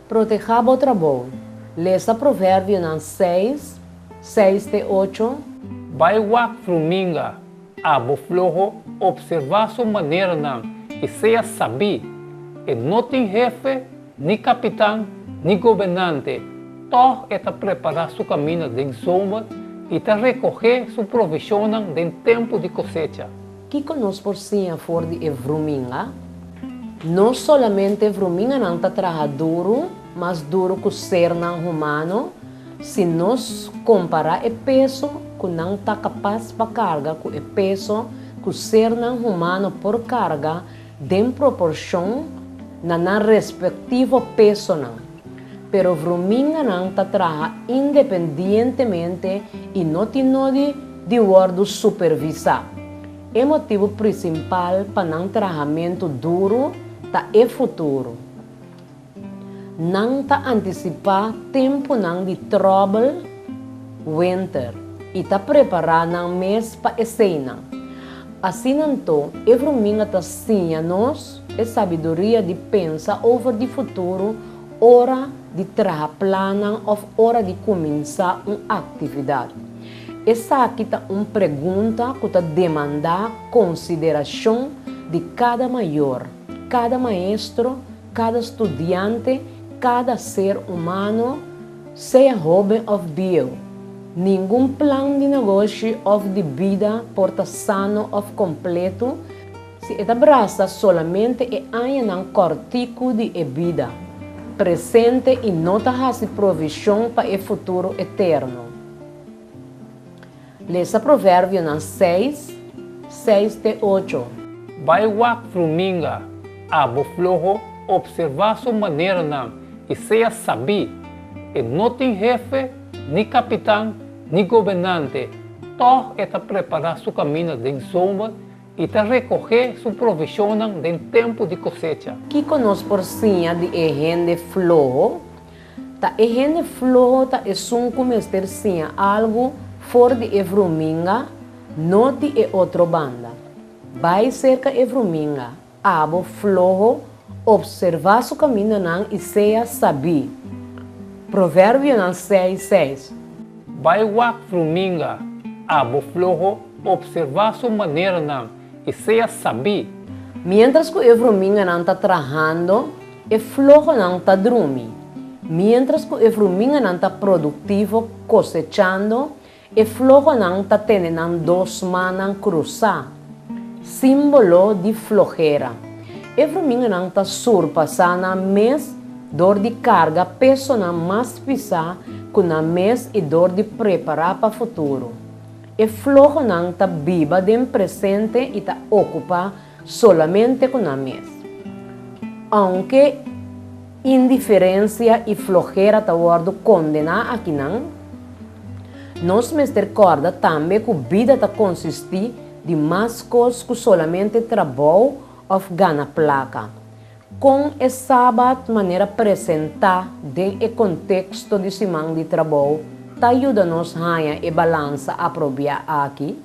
Protehá bo trabou. Lesa Proverbionan 6, 6 te 8. Bai wak vruminga, abo floho, opservá su maneranan i sea sabí. E no tin hefe, ni kapitan, ni gobernante, tòg e ta prepará su kaminda den zomer i ta rekohé su provishonnan den tempu di kosecha. Kiko nos por siña for di e vruminga? No solamente vruminganan ta traha duru, mas duru ku sernan humano, si nos kompará e peso ku nan ta kapas pa karga ku e peso ku sernan humano por karga den proporshon na nan respektivo pesonan. Pero vruminganan ta traha independientemente i no tin nodi di wòrdu supervisá. E motibu prinsipal pa nan trahamentu duru ta e futuro. Nan ta antisipá tempunan di tròbel, wenter, i ta prepará nan mes pa eseinan. Asina anto, e vruminga ta siña nos e sabiduria di pensa over di futuro ora di traha plannan òf ora di kuminsá un aktividat. Esaki ta un pregunta ku ta demandá konsiderashon di kada mayor, kada maestro, kada studiante, kada ser humano, sea hóben òf bieu. Ningun plan di negoshi òf di bida por ta sano òf kompletu si e ta brasa solamente e añanan kòrtiku di e bida presente i no ta hasi provishon pa e futuro eterno. Lesa Proverbionan 6, 6 te 8. Bai wak vruminga, abo floho, opservá su maneranan i sea sabí. E no tin hefe, ni kapitan, ni gobernante, tòg e ta prepará su kaminda den zomer i ta rekohé su provishonnan den tempu di kosecha. Kiko nos por siña di e hende floho? Ta e hende floho ta esun ku mester siña algu for di e vruminga, no di e otro banda. Bai serka e vruminga, abo floho, opservá su kamindanan i sea sabí. Proverbionan 6, 6. Bai wak vruminga, abo floho, opservá su maneranan i sea sabí. Miéntras ku e vruminganan ta trahando, e flohonan ta drumi. Miéntras ku e vruminganan ta produktivo kosechando, e flohonan ta tene nan dos mannan krusá, símbolo di flohera. E vruminganan ta surpasá nan mes dor di karga pesonan mas pisá ku nan mes i dor di prepará pa futuro. E flohonan ta biba den presente i ta okupá solamente ku nan mes. Ounke indiferensia i flohera ta wòrdu kondená akinan, nos mester kòrda tambe ku bida ta konsistí di mas kos ku solamente trabou òf gana plaka. Kon e Sabat manera presentá den e konteksto di siman di trabou ta yuda nos haña e balansa apropiá aki?